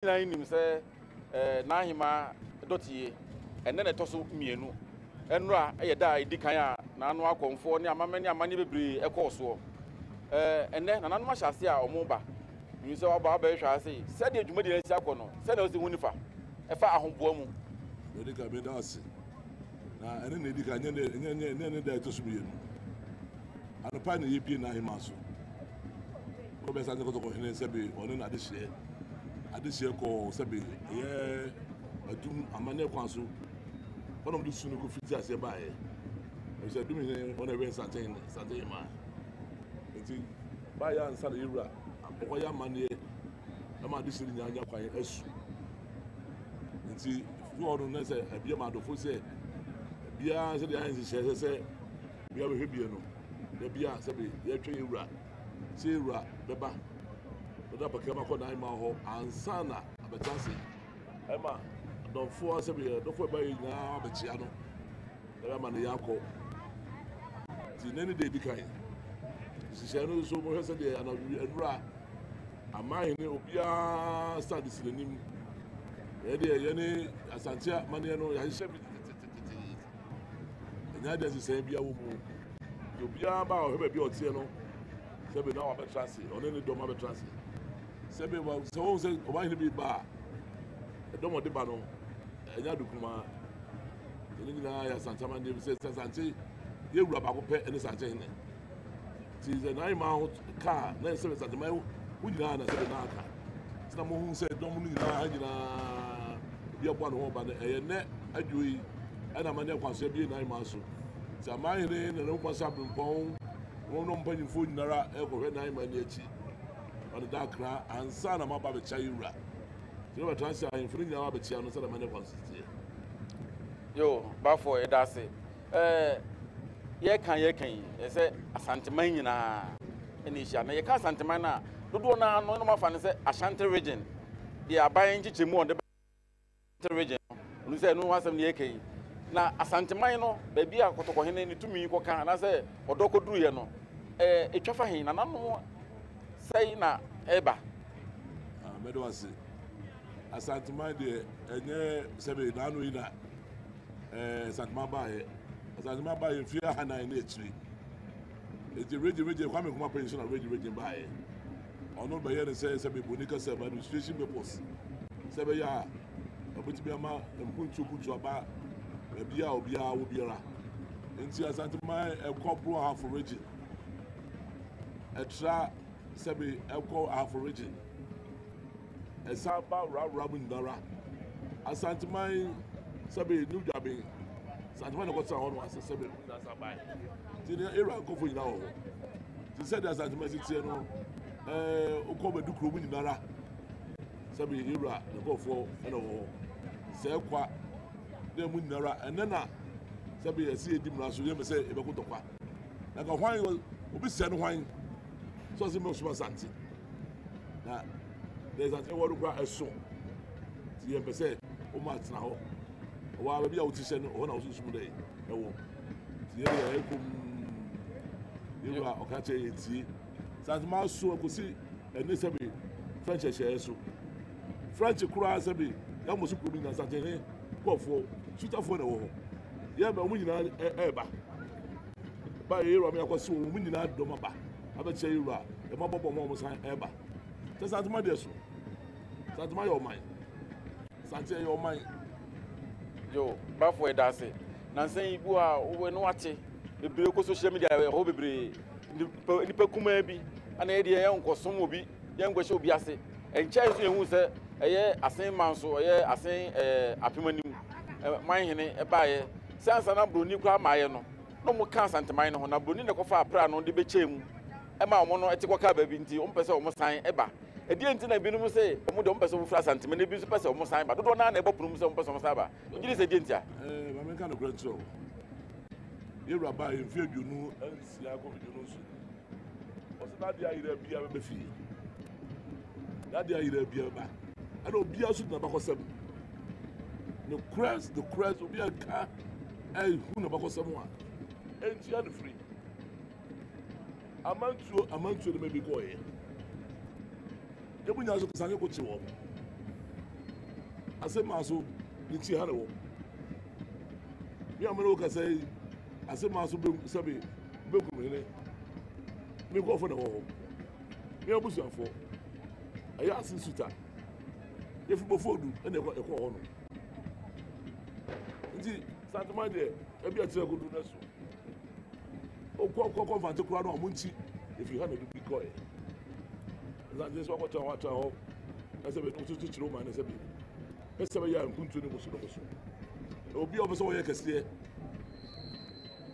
Nyinaa nim sɛ n'ahemmaa dɔteɛ, ɛnnɛ na ɛtɔ so mmienu. Ɛnnora yɛ da a ɛdi kan a n'ano akɔmfoɔ ne amammerɛ ne amanneɛ bebree kɔɔ soɔ. Ɛnnɛ, nananom ahyɛ aseɛ a wɔreba. Menim sɛ wɔaba abɛhwɛ ha sei. Sɛdeɛ dwumadie no asi akɔ no, sɛdeɛ wosi hu no fa, ɛfa ahoboa mu. Mede ka meda ase. Na ɛne na ɛdi kan, ɛnyɛ ne da ɛtɔ so mmienu. Anɔpa na yɛbie n'ahemmaa so. Kɔbɛ Asante Kɔtɔkɔ hene sɛbe ɔne n'adehyeɛ adehyeɛ kɔɔ sɛbe ɛyɛ adum amanneɛ kwan so hɔ na wɔde su no kɔ fiti aseɛ baeɛ ɛfisɛ adum hene wɔn na ɛwɛn Asante hene Asante hemaa nti baeɛ ansa na yɛwura ɔkɔyɛ amanneɛ ɛma adehyeɛ no nyinaa nya kwan asu nti fi hɔ no na sɛ ɛbia ma adɔfo sɛ biara sɛdeɛ ayɛ nhyehyɛɛ sɛ sɛ bia bɛhwɛ bie no da bi a sɛbe yɛtwɛn yɛn wura sɛ yɛn wura bɛba bɛda apakam akɔ n'ahemman hɔ ansa na abɛtena ase ɛma adɔfoɔ sɛbe adɔfoɔ ɛba yɛ nyinaa abɛkyia no na bɛama no yɛakɔ nti nɛ ne deɛ ɛdi kan nhyehyɛɛ no nso mohwɛ sɛdeɛ anadwo anura amahene obiara stand si n'anim yɛdeɛ yɛne Asante amanneɛ no yɛahyehyɛ bi tetetetete Ɛnyɛ ade a nhyehyɛe biara wɔ mu. Nti obiara ba a ɔhwɛ baabi a ɔteɛ no, sɛbe na wabɛtra ase, ɔne ne dɔm abɛtra ase. Sɛbe sɛ wɔn sɛ ɔmanhene bi ba a, ɛdɔm ɔde ba no, ɛnyɛ ade kumaa. Ne nyinaa yɛ Asante amanneɛ bi sɛ Asante yɛ wura baako pɛ ne Asante hene. Nti sɛ n'ahemmaa ho ka a, na ɛsɛ sɛ Asanteman ho nyinaa na sɛbe na aka. Nti na mohu sɛ dɔm no nyinaa ha nyinaa obi aboa ne ho ɔba no ɛyɛ nnɛ adwo yi ɛna amanneɛ kwan so abie n'ahemmaa so. Nti amanhene na ne ho sɛ abempɔn wɔn ne mpanyimfoɔ nyinara ɛrekɔhwɛ n'ahemmaa ni akyi. Ɔde da akra ansa na maba abɛkyia yɛ wura. Nti na bɛtra ase ahemfo no nyinaa abɛkyia no sɛdeɛ amanneɛ kwan so teɛ. Yo, Bafo, yɛda ase. Ɛɛ, yɛka yɛka yi, ɛsɛ Asanteman nyinaa ɛna ɛhyia. Na yɛka Asanteman no a, dodoɔ no ara no na wɔafa no sɛ Ashanti region, deɛ aban nkyekyɛmu a wɔde ba region no, ɔno sɛ ɛno ho asɛm na yɛka yi. Na Asanteman no, baabi a Kɔtɔkɔhene ne tumi kɔka anaasɛ ɔdɔ kɔduruiɛ no, ɛɛ, ɛtwa fa he? Nananom sɛe na ɛba. Ah, mɛda wo ase. Asanteman deɛ, ɛnyɛ sɛbe n'ano yi na ɛɛ Asantuma baeɛ. Asantuma baeɛ mfeɛ ahanan ne akyire. Eti regye regye Kwame Nkrumah pɛn so na regye regye baeɛ. Ɔno bɛyɛ ne sɛ sɛ bɛbɔ nika sɛ administration purpose sɛ bɛyɛ a ɔbɛtumi ama mpuntuo mpuntuo aba baabi a obiara wɔ biara. Nti Asantuma ɛkɔ Brong Ahafo region ɛtra sɛbe ɛkɔ Ahafo region. Ɛsan ba wurawura mu nyinara. Asanteman sɛbe New Dwaben, Asanteman na ɛkɔtena hɔ no ase sɛbe mu nyinaa san bae. Nti ne area nkɔfo nyinaa wɔ hɔ. Nti sɛdeɛ Asanteman si teɛ no, ɛɛ wokɔ bɛdu kuro mu nyinara sɛbe area nkɔfoɔ ɛna wɔ hɔ. Sɛ kwa na emu nyinara ɛnɛ na sɛbe yɛsi yɛdi mmara so yɛmɛ sɛ yɛbɛko tɔkwa. Na ka hwan obi sɛ no hwan sɛ ɔsɛ mɛ Asante. Na deɛ asase wɔ no koraa ɛso nti yɛmpɛ sɛ wɔn atena hɔ ɛwɔ a baabi a wote hyɛ no ɛhɔ na wosunsum dɛ ɛwɔ nti yɛn deɛ ɛkɔ mu yɛwura ɔka kyerɛ yɛn tie santi maa so ɛkɔsi ɛne sɛbi french ɛhyɛɛ so french koraa sɛbi yɛn mo so kurom nyinaa santi he kɔɔfoɔ sutafoɔ na ɛwɔ hɔ yɛn bɛ wɔn nyinaa ɛɛba ba yɛ yɛwura mi akɔsi wɔn wɔn nyinaa dɔm aba. Abɛkyɛ yi wura yɛ ma bɔbɔ mo a wɔn san ɛɛba. Sɛ Santema deɛ so. Santema yɛ ɔman. Sante yɛ ɔman. Yo, bafo ɛda ase. Nansa yi bu a wowɛ no wate bebree kɔ social media ɛhɔ bebree nipa nipa kumaa bi ana yɛ deɛ yɛn nkɔsom obi yɛn nkɔhyɛ obi ase. Ɛnkyɛn nso yɛn hu sɛ ɛyɛ asen man so ɛyɛ asen ɛɛ apem anim man hene ɛbaayɛ sɛ ansa na broni koraa maayɛ no na wɔka Asanteman no ho, na Buroni na ɛkɔfaa pra no de bɛkyɛɛ mu ma wɔn no te kɔkaa baabi nti wɔmpɛ sɛ wɔsan ba. Ɛdeɛn nti na ebinom se wɔn deɛ wɔmpɛ sɛ wɔfiri Asanteman na ebi nso pɛ sɛ wɔsan ba? Dodoɔ no ara na ɛbɔ pono mu sɛ wɔmpɛ sɛ wɔsan ba. Wogye di sɛ ɛdeɛn ntia? Eh, ma menka nokorɛ nkyerɛ wo. Yɛwura baa yɛ mfeɛ 26 kɔ 27. Ɔsɛ n'adeɛ ayera biara bɛba fie. N'adeɛ ayera biara bɛba. Ɛna obiara nso gyina bakɔsɛm. Nokorɛ, nokorɛ, obiara nka ɛhu n'abakɔsɛm a ɛntua no firi amantuo amantuo no ma bi kɔɔeɛ yɛmu nyinaa so sane kɔkye wɔn. Asɛm a so ne ti ha na wɔ. Me a me ne wo kasa yi, asɛm a so bɛ sɛbe bɛkum hene. Me nkurɔfoɔ na ɛwɔ hɔ. Me abusuafoɔ. Ɛyɛ ase nsuta. Yɛfi bɔfoɔ du ɛna ɛkɔ ɛkɔ hɔ no. Nti Santeman deɛ ebi akyerɛ kodu na so. Okɔ kɔ kɔ mfante koraa no a ɔmo nkyi efi ha na ebi bi kɔɛ. Nti sɛ ɔkɔtena hɔ atena hɔ na sɛ bɛtum so kyerɛ ɔman no sɛ bi pɛ sɛ bɛyɛ a mpuntuo ne mu so no so. Na obi a ɔpɛ sɛ ɔyɛ kɛseɛ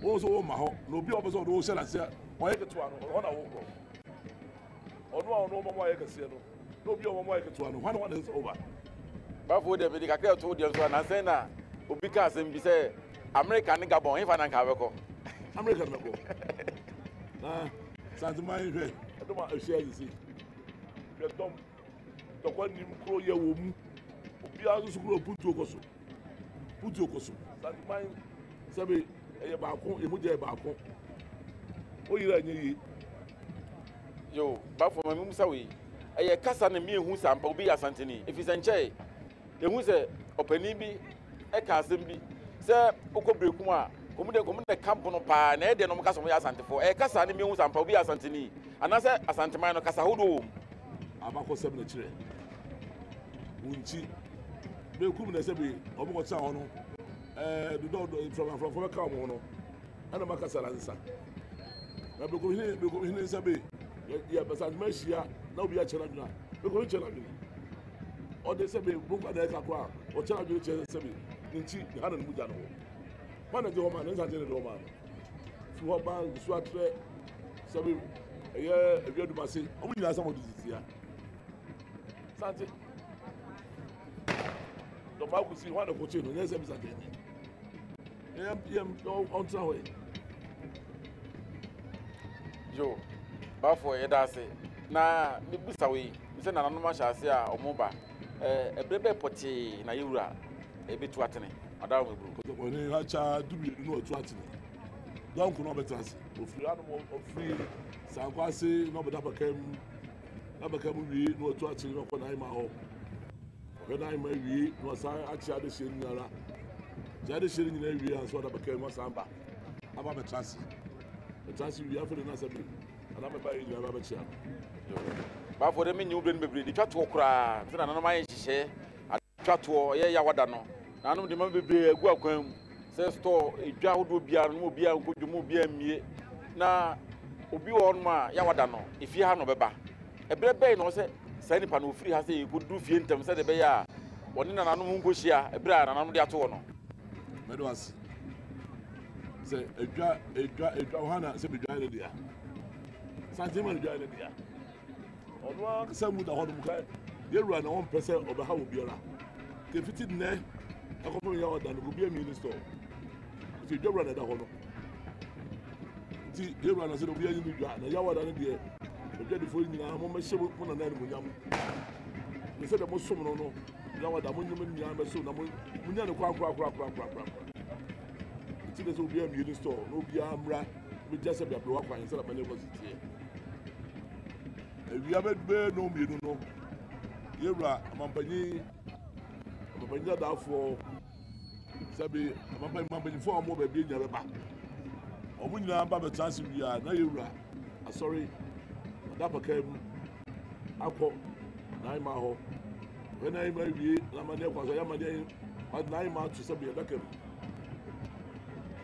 wɔn nso wɔn ma hɔ na obi a ɔpɛ sɛ ɔde wɔhyɛ n'aseɛ ɔyɛ ketewa no ɔhɔ na wɔkorɔ ɔno a ɔno ɔma mo ayɛ kɛseɛ no na obi a ɔma mo ayɛ ketewa no hwan na hwan na ɛsɛ sɛ ɔba. Bafo deɛ mede kakra ɛto deɛ nso anansɛn na obi ka asɛm bi sɛ Amerika ne Gabon hefa na nka bɛkɔ. Amerika na bɛkɔ na Santeman hwɛ ɛdɔm a ɛhyɛ ayɛ hwɛ dɔm tɔkwa nim kuro yɛ wɔ mu obiara nso kuro putuo kɔ so putuo kɔ so Santeman sɛbi ɛyɛ baako emu gya yɛ baako oyira nyɛ yie. Yo bafo ma mi musa wei ɛyɛ kasa na mi ehu sampa obi yɛ Asanteni efisɛ nkyɛn ehu sɛ ɔpanin bi ɛka asɛm bi sɛ okɔ berekum a wɔn de wɔn de ka bono paa na ɛyɛ deɛ na wɔn kasa wɔn yɛ Asantefoɔ ɛyɛ kasa ne mi ehu sampa obi yɛ Asanteni anaasɛ Asanteman no kasa ahodoɔ wɔ mu. Abakɔsɛm na kyerɛ wɔn nkyi berekum na ɛsɛ bi wɔn kɔ tena hɔ no ɛɛ dodɔ mframaframfo bɛka wɔn ho no ɛna wɔn akasa na nsa na berekum hene berekum hene nsa bi yɛ yɛ Asantema ahyia na obi akyɛ n'adwene a berekum hene kyɛ n'adwene ɔde sɛ bi boko na ɛka koraa ɔkyɛ n'adwene kyerɛ sɛ bi ne nkyi ne ha na ne mu gya no wɔ hɔ na de hɔ ma ne nsa kyerɛ de hɔ ma no fi hɔ ba nsu atrɛ sɛ bi ɛyɛ awia dumase wɔn nyinaa sɛ wɔn de tete ya sante dɔm akosi hɔ na kɔkye no nyɛ sɛ bisa kɛnyɛ yɛm yɛm ɔntena hɔ yi. Yo, bafo yɛda ase na mebisa wo yi sɛ nananom ahyɛ ase a ɔmo ba ɛberɛ bɛɛ pɔtee na yɛwura ɛbɛtu atene ɔda wo meburu. Kɔtɔkɔne ha kya 12 na ɔtu atene dɔnko na ɔbɛtena ase ofiri anom ofiri sankɔ ase na ɔbɛda bɛka mu na bɛka mu wie na ɔtu atene na ɔkɔ n'ahema hɔ ɔhwɛ n'ahema wie na ɔsan akyɛ adehyeɛ no nyinara kyɛ adehyeɛ no nyinaa wie anso ɔda bɛka mu ɔsan ba aba bɛtena ase bɛtena ase wie afei de na sɛ bi anaa bɛba yɛ nyinaa ba bɛkyia no. Bafo de menye wo berɛ no bebree de twa toɔ koraa sɛ nananom ayɛ nhyehyɛeɛ atwa toɔ ɔyɛ yawada no nananom de ma bebree agu akwan mu sɛ store edwa ahodoɔ biara no mu obiara nkɔ dwom obiara mmie na obi wɔ hɔnom a yawada no efie ha na ɔbɛba ɛberɛ bɛn na ɔsɛ saa nipa no ofiri ha sɛ yɛkɔduru fie ntɛm sɛdeɛ ɛbɛyɛ a wɔne nananom nkɔhyia ɛberɛ a nananom de ato hɔ no. Mɛdo ase sɛ edwa edwa edwa hɔ na sɛ bedwa ne dea sante ma edwa ne dea ɔno ankasa mu da hɔ nom ka yɛwura na ɔmpɛ sɛ ɔbɛha wɔ biara kefiti nnɛ ɛkɔpem yɛ ɔda no obi ami ne store nti edwa wura na ɛda hɔ no nti yɛwura na sɛ obi anyi ne dwa na yɛwɔ da no deɛ adwadifoɔ nyinaa mo mmɛhyɛ mo nana animuonyam ne sɛ deɛ mosom no no yɛwɔ da mo nyɛ mo nyinaa bɛsom na mo nya ne kwan korakorakorakorakora nti na sɛ obiara mmie ne store na obiara mmra bɛgya sɛ beaberewa kwan sɛ na kɔ si teɛ awia bɛbɛɛ no mmienu no yɛwura amampanyin amampanyin dadaafoɔ sɛbi amampanyin mampanyinfoɔ a wɔwɔ baabi nyinaa bɛba wɔn nyinaa ba bɛtena ase wie a na yɛwura asɔre ɔda paka mu akɔ n'ahema hɔ ɔyɛ n'ahema wie na amaneɛ kɔ so ɔyɛ amaneɛ ɔde n'ahema ato sɛbi adaka mu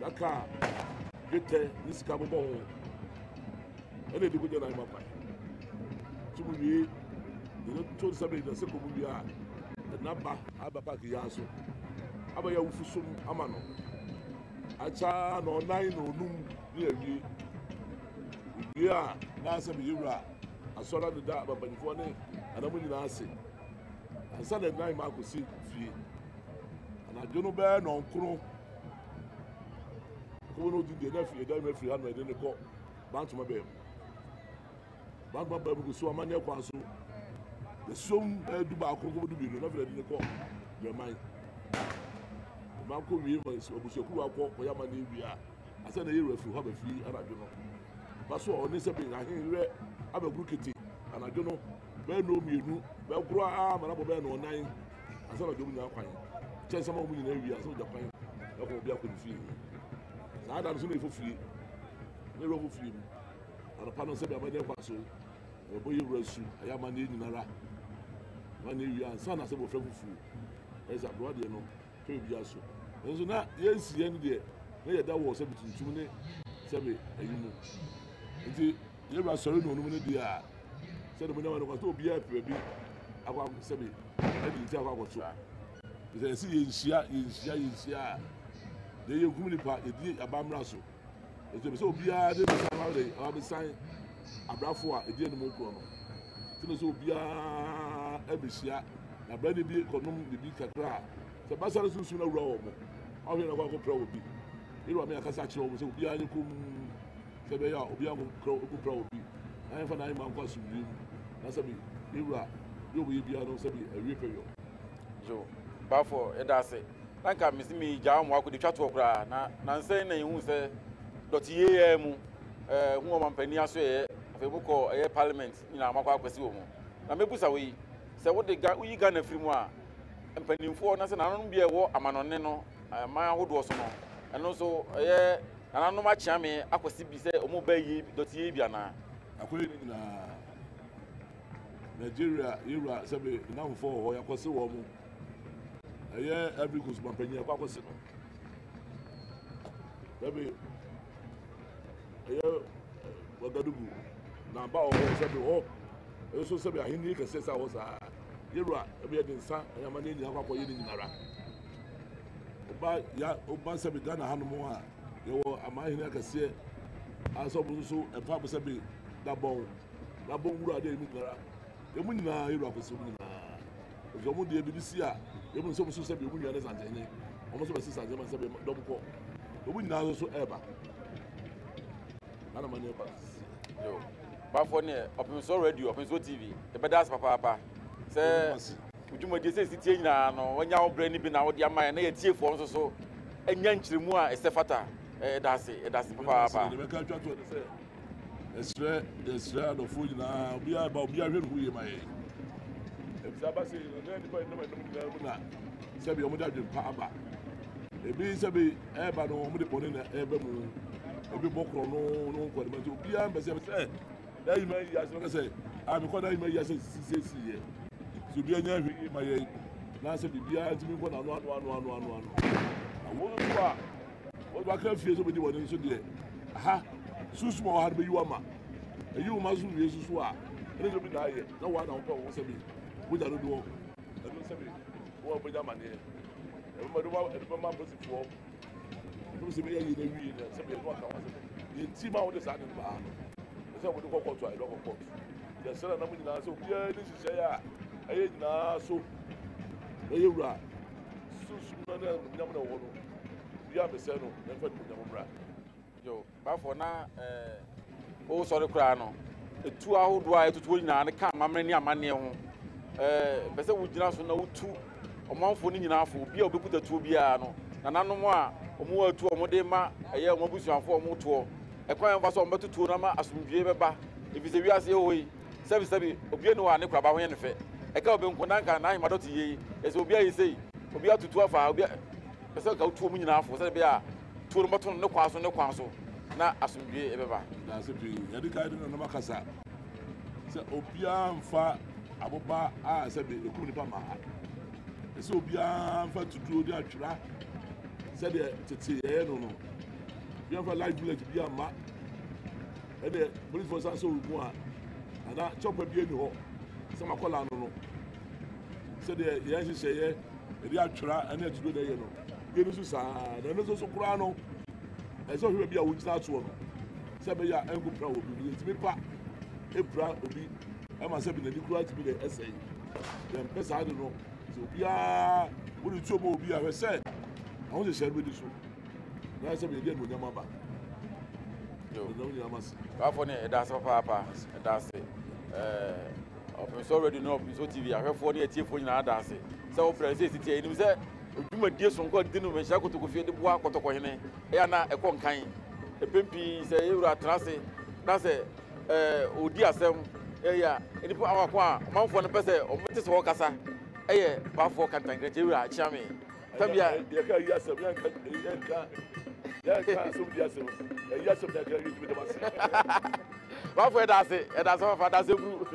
adaka a dwetɛ ne sika bobɔ ho ɛna ɛde kɔgya n'ahema kwan tum wie yɛde to sɛbi na sɛ kɔmu wie a ɛna aba paaki yi aso aba yɛ awufu som ama no akya na ɔnan na onum ne awie wie a na asɛm yɛwura asɔre adeda abapanyinfoɔ ne anamu nyinaa ase ansa na ɛnan ma akɔsi fie anadwo no bɛyɛ nɔnkoro kɔmɔ no odi deɛ na afiri ɛdan mu afiri ha na ɛde ne kɔ bantoma bɛn mu bantoma bɛn mu kò so amanneɛ kwan so esuom bɛyɛ du baako kɔmɔ du mmienu na afiri ɛde ne kɔ brɛman brɛman kɔ wie ma abusuakuo akɔ kɔyɛ amanneɛ wie a asa na yɛwura firi hɔ abɛfiri anadwo no ba so a ɔne sɛ bɛn ahenwerɛ abɛgoro kete anadwo no bɛyɛ nnɔɔ mmienu bɛgoro a ma nabɔ bɛyɛ nnɔɔnan. Ansa na ɔde wɔn nyinaa kwan. Kyɛ nsɛm a wɔn nyinaa wie ansa na ɔgya kwan na ɔkɔ obi akɔ ne fie. Saa da no so na yɛfɔ fie. Na yɛwura fɔ fie mu. Anɔpa no sɛbi amanneɛ kɔ aso. Yɛbɛbɔ yɛ wura su, ɛyɛ amanneɛ nyinara. Amanneɛ wie ansa na sɛ wɔfrɛ fufuo. Ɛyɛ sɛ aberewa deɛ no, hwɛ biribiara so. Nanso na yɛnsi yɛn deɛ, na yɛda wɔ sɛbi tuntum ne sɛbi ayi mu. Nti yɛwura sɔre na ɔnom no deɛ a, sɛdeɛ mo nyama no kɔ sɛ obiara pɛ baabi akɔ akɔ sɛbi ɛde nti akɔ akɔto. Sɛ yɛsi yɛnhyia yɛnhyia yɛnhyia a, deɛ yɛnkum nipa yɛdi abammerɛ so. Nti ɛpɛ sɛ obiara de bɛsan aba de aba bɛsan abrafo a ɛdi anim korɔ no. Nti na sɛ obiara ɛbɛhyia na abrani bi kɔnom biribi kakra a sɛ basa no sunsun na wura wɔn mo ɔhwɛ na kɔ akɔpra wɔ bi. Yɛrɛ mi akasa akyerɛ wɔn sɛ obiara nyɛ komm sɛ ɛbɛyɛ a obiara nkɔpra wɔ bi na yɛmfa n'ahemman nkɔ asomdwoe mu na sɛbi yɛwura deɛ ɔbɛyɛ biara no sɛbi awie pɛyɔ. Yo, Bafo, yɛda ase. Na nka mese megyaa wɔn akɔdi twa toɔ koraa na nansa yi na yɛhu sɛ dɔte yie mu ɛɛ hu ɔmampanin asoɛeɛ afei mokɔ ɛyɛ parliament nyinaa moakɔ akɔsi wɔ mu na mɛbusa wo yi sɛ wode ga woyi Ghana firi mu a mpanimfoɔ na sɛ nananom bi a ɛwɔ amanɔne no aman ahodoɔ so no ɛno nso ɛyɛ nananom akyeame akɔsi bi sɛ wɔn bɛ yie dɔte yie bi anaa. Akɔyɛ ne nyinaa Nigeria yɛwura sɛbe nnamfoɔ wɔ hɔ yɛakɔse wɔn mo ɛyɛ Ivory Coast mampanyin akɔ akɔse no sɛbe ɛyɛ Wagadugu na aba wɔ hɔ sɛbe hɔ ɛyɛ so sɛbe ahenni kɛseɛ sɛ wɔ saa yɛwura ɛbɛyɛ de nsa ɛyɛ ama ne nyinaa akɔ akɔyɛ ne nyinara ɔba ya ɔba sɛbe Ghana hanom a yɛwɔ aman hene akɛseɛ a sɛ ɔmo nso so ɛfa mo sɛbe dabɔn dabɔn wura deɛ emu nyinara emu nyinaa yɛwura akɔsi emu nyinaa Efisɛ wɔn deɛ biribi si a, yɛn mu sɛ wɔn so sɛbi wɔn nua ne santehene, wɔn nso bɛsi santehene ma sɛbi dɔm kɔ. Wɔn nyinaa nso so ɛreba. Nana ma ne ɛba sisi. Yo, bafoɔ neɛ Ɔpemsoɔ Radio, Ɔpemsoɔ TV, yɛbɛda ase papaapa sɛ dwumadie sɛ ɛsi tie nyinaa no wanya wo berɛ no bi na wode ama yɛn na yɛtiefoɔ nso so anya nkyerɛmu a ɛsɛ fata. Yɛda ase, yɛda ase papaapa. Deɛ mɛka atwa toɔ ne sɛ Yɛsrɛ yɛsrɛ adɔfoɔ nyinaa obiara ba obiara hwɛ ne ho yie ma yɛn. Efisɛ aba sɛ yɛn na nipa nam ɛnam nyinaa mu na sɛbi wɔn de adwempa aba. Ebi sɛbi ɛɛba no wɔn de bɔne na ɛɛba mu. Ebi bɔ korɔ no no nkɔ ne ma nti obiara mpɛ sɛ sɛ n'ayi ma yi ase bɛka sɛ a mekɔ n'ayi ma yi ase sisi sisi yɛ. Nti obiara nya hwɛ yie ma yɛn na sɛ biribiara ntumi nkɔ n'ano ano ano ano ano ano. Na wɔn nso a Wɔde waka fie sɛ obedi wɔn nso deɛ, aha, sunsum a ɔwɔ ha no bɛyi wo ama. Ɛyi wo ma so wie nso so a, ɛne sɛ obi na ayɛ, na wɔn na wɔpɛ wɔn sɛbi mogya dodoɔ, ɛno sɛbi wɔn a wɔbɛnya amaneɛ. Ɛbɛma ɛde bɛma ɛde bɛma apolisifoɔ. Ɛfam sɛ bɛyɛ yie na wie na sɛbi ɛno aka wɔn asɛm. Yɛn ti ma wɔde saa de no baa no, ɛsɛ wɔde kɔ kɔɔto a ɛde kɔ kɔɔto. Yɛsrɛ na mo nyinaa sɛ obiara ni nhyehyɛeɛ a ɛyɛ nyinaa so na yɛwura sunsum no ne animuonyam na ɛwɔ no. Obiara mmɛsɛe no na mfa animuonyam mmra. Yo, bafo na eh, wosɔre koraa no, etu ahodoɔ a ɛtotoɔ nyinaa no ka amammerɛ ne amanneɛ ho. Eh, pɛ sɛ wogyina so na wotu ɔmanfoɔ no nyinaa fo, obi a ɔbɛkuta tuo biara no, nananom a wɔn atu a wɔde ma ɛyɛ wɔn abusuafoɔ a wɔn toɔ, ɛkwan a wɔfa so a wɔbɛto tuo no ama asomdwie bɛba, ɛfiri sɛ wiase yɛwɔ hɔ yi, sɛbisɛbi, obi ni hɔ a ne koraba ho yɛ no fɛ, ɛka obi nko na nka n'ahema dɔte yie yi, ɛsɛ obi ayɛ sei, obi atutu afa ha, obi Ɛsɛ sɛ nka wotu wɔn nyinaa fo sɛdeɛ ɛbɛyɛ a tuo no bɛto no ne kwan so ne kwan so na asomdwoeɛ bɛba. Daase pii. Yɛde kan de nananom akasa sɛ obiara mfa aboba a sɛbe ekum nipa ma ha. Ɛsɛ obiara mfa tutuo de atwera sɛdeɛ tete yɛyɛ no no. Obiara mfa live bullet bi amma. Ɛdeɛ polisifoɔ san sɛ omu a ana kyɛwpa bi ani hɔ sɛ makɔla no no. Sɛdeɛ yɛn nhyehyɛeɛ yɛde atwera ne atuduro na ɛyɛ no yɛn nso saa na ɛno nso so koraa no ɛsɛ ɔhwɛ baabi a wogyina soɔ no sɛ ɛbɛyɛ a ɛnko pira obi no yɛtumi pa epira obi ɛma sɛ bi n'ani koraa tumi de ɛsɛe yɛn mpɛ saa de no sɛ obiara wode tuo ma obi a hwɛ sɛ ahohyehyɛ no bɛdi so na sɛ bɛyɛde anuonyam aba. Bafo ne ɛda ase papaapa ɛda ase ɛɛ Ɔpemsoɔ Radio ne Ɔpemsoɔ TV ahwɛfoɔ ne atiefoɔ nyinaa da ase sɛ wofrɛ sɛ ɛsi tie. Yɛnim sɛ dwumadie sononko a didi no Manhyia Kotokofie de boa Kɔtɔkɔhene ɛyɛ a na ɛkɔ nkan. Mpɛn pii sɛ yɛwura tena ase na sɛ ɛɛ ɔdi asɛm ɛyɛ a nnipa awako a ɔmanfoɔ no pɛ sɛ wɔte sɛ wɔkasa. Ɛyɛ Bafoɔ Kantankrankye Wura Akyeame. Tabia. Yɛka yi asɛm, yɛnka yɛnka yɛnka asɛm di asɛm. Ɛyi asɛm na yɛka yi tumi dɛm ase. Bafoɔ ɛda ase, ɛda ase papa, ɛda ase buru.